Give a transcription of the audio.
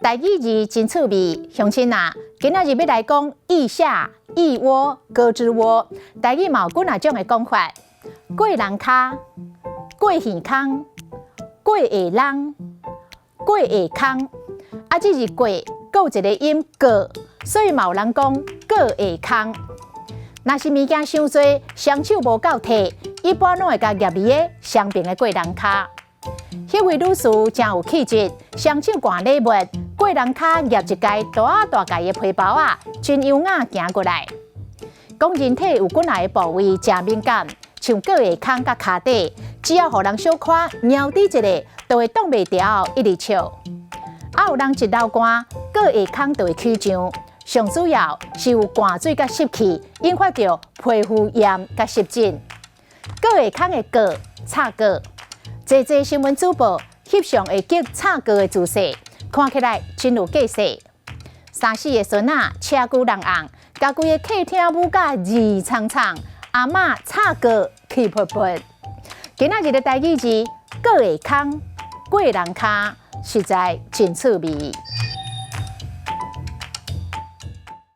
台語字真趣味，鄉親啊，今仔日欲來講腋下、腋窩、胳肢窩，台語嘛有幾若種的講法，過人跤、過耳空、過下籠、過下空，啊，這是過，閣有一個音過，所以嘛有人講過下空。若是物件傷濟，雙手無夠提，一般攏會共夾佇个雙爿的過人跤。彼位女士誠有氣質，雙手攑禮物，過人跤夾一蓋大大蓋的皮包仔，真優雅行過來。講人體有幾若个部位誠敏感，像胳下空佮跤底，只要予人小可貓佇一下，就會擋袂牢，一直笑。啊，有人一流汗，胳下空就會起脹。上主要是有汗水佮濕氣，引發著皮膚炎佮濕疹。胳下空的胳，插胳，濟濟新聞主播翕相會激插胳的姿勢，看起來真有架勢。三四个孫仔車久人紅，共規个客廳舞甲熱氅氅，阿嬤插胳氣噗噗。今仔日的台語字，胳下空，過人跤，實在真趣味。